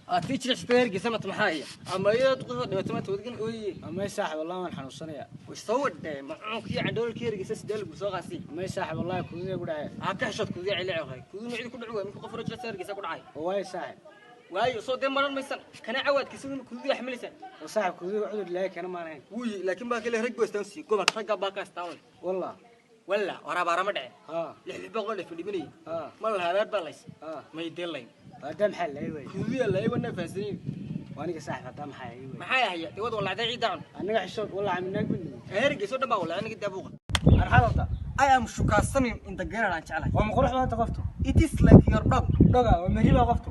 Aad tii jilicsataa Hergeysa mata maxaa haya ama iyadoo duqada dhibato maanta wadgan ooye. Amay saaxib, wallahi waan xanuunsanayaa. Way soo wadhe macuunka iyo candhoolka Hergeysa sidee lagu soo qaasay? Amay saaxib, wallahi kududee ku dhacay. Aa ka xishood kuduya cili caqay kudu micdi ku dhacu waay minku qof rajul Hergeysa ku dhacay. Waayo saaxib. Waayo soo dee maran maysan kana cawaadkiisa wima kuduya xamilaysan. Oo saaxib, kududa cudur ilaahay keena maan ahayn. Wuyi laakiin baa kale rag goystaan sii gobolka ragga baa ka istaan. Wallah. Walla warabaara ma dhacen. Haa. 600 dhif dhimanayay. Haa. Ma la habaar baa lays. Haa. May deelayn. Haddaa maxaa laay waay? Kuduya laay wana fahansanayn. Waa aniga saaxib, haddaa maxaa laay waay? Maxay ahaya dee wad walacday ciidda cun. Aniga xishood wallahi minaag bin. Hergeysa oo dhan baa walacay aniga daabuuqa. Arxad wada. I am shukaasanin in the girl aan jeclahay. Waa ma qurux badanta qoftu? It is like your dog. Dhoga waa meri baa qoftu.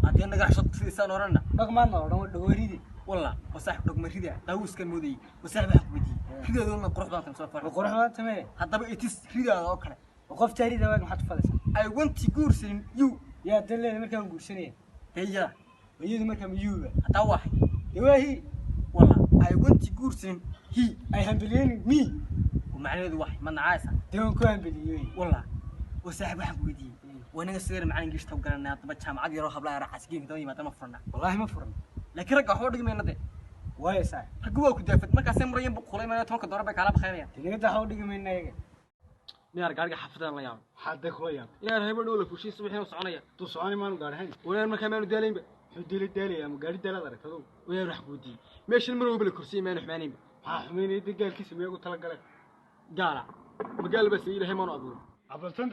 Haddii naga xishod sidiisaan oranna. Dhog maadna oo dhan waa dhagooridi. Walla waa saaxib dhog ma rida daawuuskan moodayay waa saaxib waxaan ku weydiiyey ridaaduna qurux badan soo Waa fara. qurux badanta mee? Haddaba it is ridaada oo kale. Waa qof taarida waag maxaad u falaysaa? I want to guursanin you. Yaa dan leeda markaa waan guursanaya. Dee iyada. Iyadu markaa miyuuba. Haddaa waaxay. Dee waa hi. Walla I want to guursanin he. Ay hambeliyeynin me. Oo macnaheedu waxay ma nacaaysa? Dee waan ku hambeliyey. Walla waa saaxib waxaan ku weydiiyey waa naga sideer macalin giishta u garanay haddaba jaamacad yaroo hablaha yaro caasigeynka daba yimaada ma furna. Wallaahi ma furan. Laakiin ragga waxba dhigi mayna dee. Waayo saaxib. Raggu waa ku daafad markaasay murayan buqulay mayna 10-ka doolar bay kaala bakhaynayaan. Dee naga daa waxba dhigi mayna ayaga. Miyaar gaariga xaafadaan la yaabay. Maxaad dee kula yaabtay? Inaan hebo dhow la fuushay subaxina soconaya. Tuu soconi maanu gaadhahayn. Wanaan markaa maanu daalaynba. Muxuu deli daalaya ama gaari daalaad aragtay adugu? Wanaan wax weydiiyey meeshan mar walba la korsiyey maanu xumaanaynba. Maxaa xumaynaya dee gaalkiisa miyagu tala galeen? Gaala magaal baa sayi ilahay maanu abuurin. Abaltan.